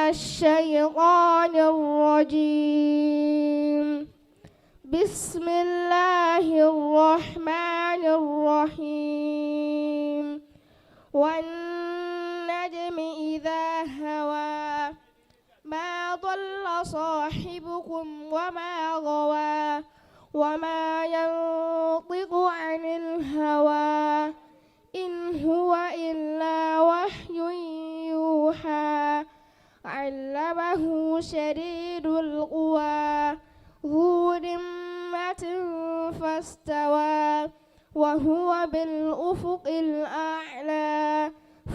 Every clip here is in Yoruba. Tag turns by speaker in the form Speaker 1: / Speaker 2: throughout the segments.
Speaker 1: الشيطان الرجيم. بسم الله الرحمن الرحيم. والنجم إذا هوى، ما ضل صاحبكم وما غوى، وما ينطق عن الهوى، إن هو إلا وحي يوحى. علمه شديد القوى، ذو ذمة فاستوى، وهو بالأفق الأعلى.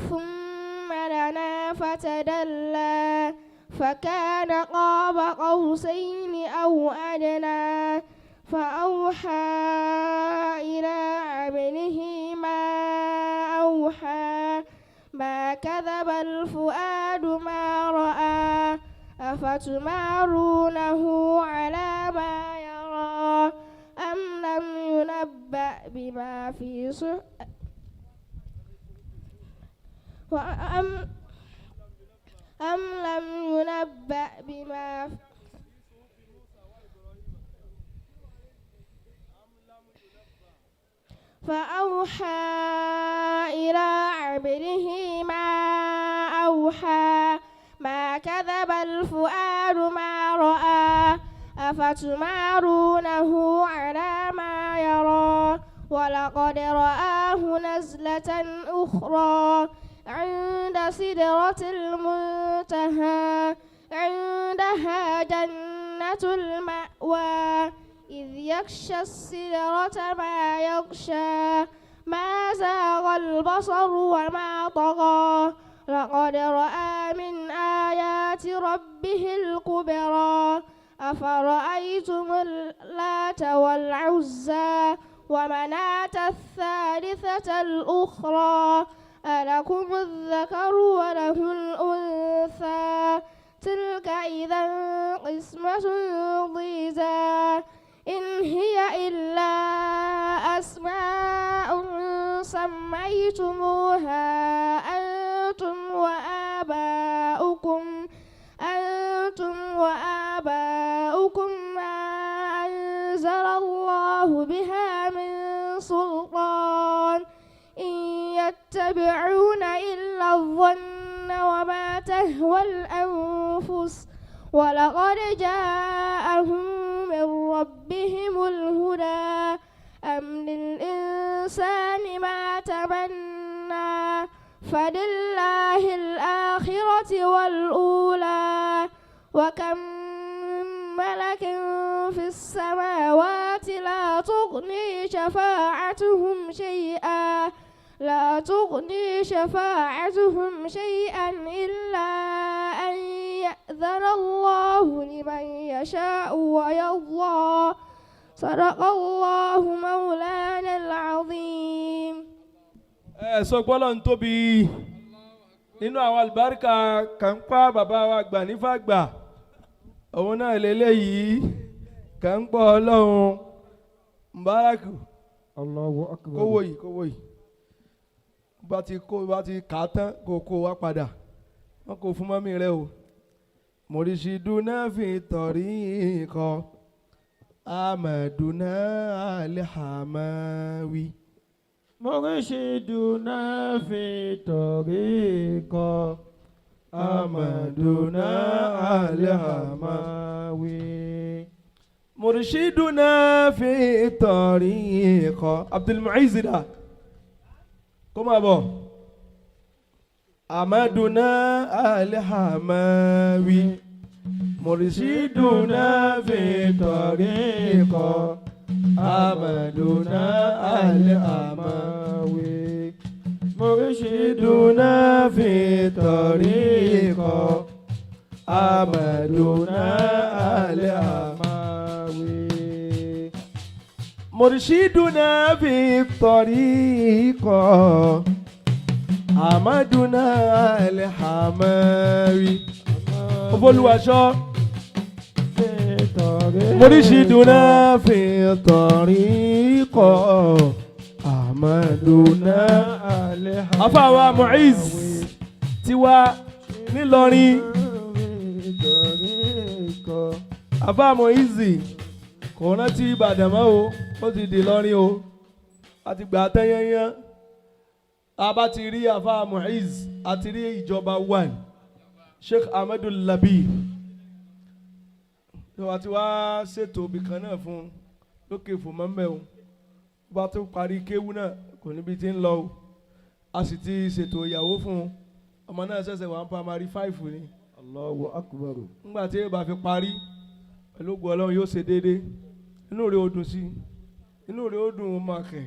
Speaker 1: ثم دنا فتدلى، فكان قاب قوسين أو أدنى، فأوحى إلى عبده ما أوحى. ما كذب الفؤاد ما رأى. أفتمارونه على ما يرى؟ أم لم ينبأ بما في صحف وأم أم لم ينبأ بما فأوحى إلى عبده ما أوحى. ما كذب الفؤاد ما رأى. أفتمارونه على ما يرى؟ ولقد رآه نزلة أخرى عند سدرة المنتهى، عندها جنة المأوى، إذ يغشى السدرة ما يغشى، ما زاغ البصر وما طغى. لقد رأى من آيات ربه الكبرى. أفرأيتم اللات والعزى ومناة الثالثة الأخرى؟ ألكم الذكر وله الأنثى؟ تلك إذا قسمة ضيزى. إن هي إلا أسماء سميتموها أنتم وآباؤكم ما أنزل الله بها من سلطان. إن يتبعون إلا الظن وما تهوى الأنفس، ولقد جاءهم من ربهم الهدى. أم للإنسان ما تمنى؟ فلله الآخرة والأولى. وكم من ملك في السماوات لا تغني شفاعتهم شيئا إلا أن يأذن الله لمن يشاء ويرضى. صدق الله مولانا العظيم.
Speaker 2: Ẹ sọ gbọ́dọ̀ ń tóbi nínú àwọn àlùbáríkà kàńpá bàbá wa gbà nífàgbà òun náà lélẹ́yìí kàńpọ̀ ọlọ́run mbárakù.
Speaker 3: Allahu akbar.
Speaker 2: Kówó yìí, kówó yìí, bá ti kó, bá ti kà á tán, kó kó wá padà. Wọn kò fún mọ́mí rẹ o. Mùrìṣìdúná fi tọ̀rí kọ amaduna alihamawi.
Speaker 3: Murshiduna fi tariqa
Speaker 2: amaduna
Speaker 3: alhamawi.
Speaker 2: Mùrìṣìdúná fi tọ̀rí kọ Abdulmuiz dà, kó máa bọ̀. Amaduna alihamawi mùrìṣìdúná fi tọ̀rí kọ amaduna alihamawi.
Speaker 3: Murshiduna
Speaker 2: Murshiduna fi tariqa amaduna alihamawi. Murshiduna fi tariqa amaduna alihamawi. Olùwàṣọ.
Speaker 3: Fi tariqa.
Speaker 2: Murshiduna fi tariqa amaduna
Speaker 3: alhamawi.
Speaker 2: Afáwa Muiz tiwa nílọrin. Àfàmù Izzy kò rántí Ìbàdàn mọ́ o, ó ti di Ìlọrin o, a ti gbà á tán yányán. A bá ti rí àfàmù Izzy, a ti rí ìjọba one Sheikh Ahmadu Labi tó a ti wá ṣètò ibìkan náà fún un lókè fún mọ́mẹ́ o. Bá tó parí kéwú náà kò níbi tí ń lọ o, a sì ti ṣètò ìyàwó fún un. Ọmọ náà ṣẹ̀ṣẹ̀ wà ní primary 5 ni.
Speaker 3: Allahu akbar.
Speaker 2: Nígbà tí yóò bá fi parí pẹ̀lú ògùn Ọlọ́run yóò ṣe déédéé. Inú rẹ̀ ó dùn sí i, inú rẹ̀ ó dùn ó máa kẹ̀.